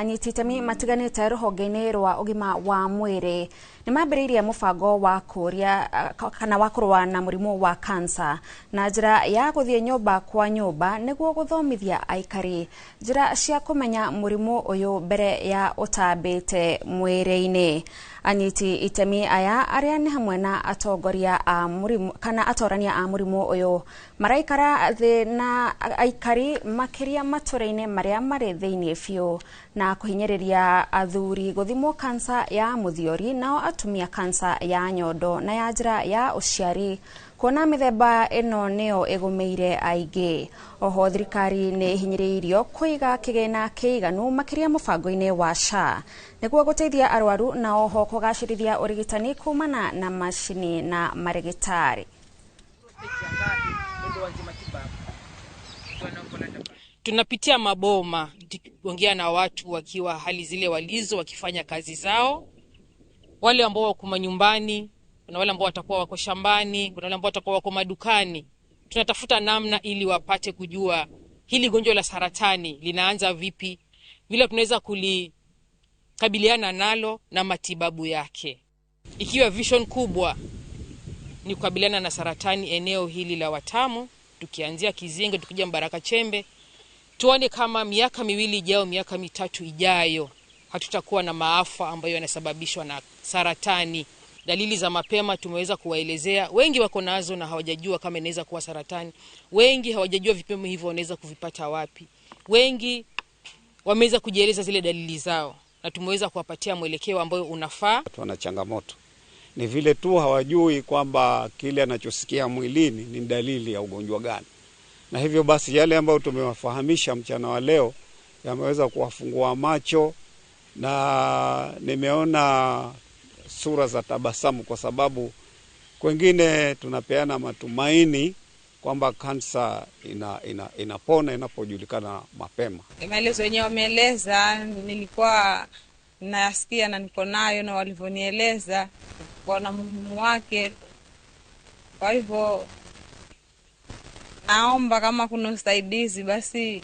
Anyiti itemi matiganĩte rũhonge-inĩ rwa ũgima wa mwĩrĩ nĩ mambĩrĩirie mũbango wa kũũria kana wa kũrũa na mũrimũ wa kansa na njĩra ya gũthiĩ nyũmba kwa nyũmba nĩguo gũthomithia aikari njĩra cia kũmenya mũrimũ ũyũ mbere ya ũtambĩte mwĩrĩ-inĩ. Anyiti itemi aya arĩa nĩ hamwe na atongoria a mũrimũ kana atorania a mũrimũ ũyũ maraikara thĩ na aikari makĩria matũra-inĩ marĩa marĩ thĩinĩ biũ na kũhinyĩrĩria athuri gũthimwo kansa ya mũthiori nao atumia kansa ya nyondo na ya njĩra ya ũciari kuona mĩthemba ĩno nĩyo ĩgũmĩire aingĩ. Oho thirikari nĩ ĩhinyĩrĩirio kũiga kĩgĩna kĩiganu makĩria mũbango-inĩ wa SHA nĩguo gũteithia arwaru na oho kũgacĩrithia ũrigitani kumana na macini na marĩgĩtarĩ. Tunapitia maboma tukiongea na watu wakiwa hali zile walizo, wakifanya kazi zao, wale ambao wako manyumbani, kuna wale ambao watakuwa wako shambani, kuna wale ambao watakuwa wako madukani. Tunatafuta namna ili wapate kujua hili gonjwa la saratani linaanza vipi, vile tunaweza kulikabiliana nalo na matibabu yake. Ikiwa vision kubwa ni kukabiliana na saratani eneo hili la Watamu, tukianzia Kizingo tukija Mbaraka Chembe, tuone kama miaka 2 ijayo, miaka 3 ijayo hatutakuwa na maafa ambayo yanasababishwa na saratani. Dalili za mapema tumeweza kuwaelezea, wengi wako nazo na hawajajua kama inaweza kuwa saratani, wengi hawajajua vipimo hivyo wanaweza kuvipata wapi, wengi wameweza kujieleza zile dalili zao na tumeweza kuwapatia mwelekeo ambayo unafaa. Watu wana changamoto, ni vile tu hawajui kwamba kile anachosikia mwilini ni dalili ya ugonjwa gani, na hivyo basi yale ambayo tumewafahamisha mchana wa leo yameweza kuwafungua macho, na nimeona sura za tabasamu kwa sababu kwengine tunapeana matumaini kwamba kansa inapona inapojulikana mapema. Maelezo yenyewe wameeleza, nilikuwa nayasikia na niko nayo, na walivyonieleza kwa umuhimu wake. Kwa hivyo naomba kama kuna usaidizi basi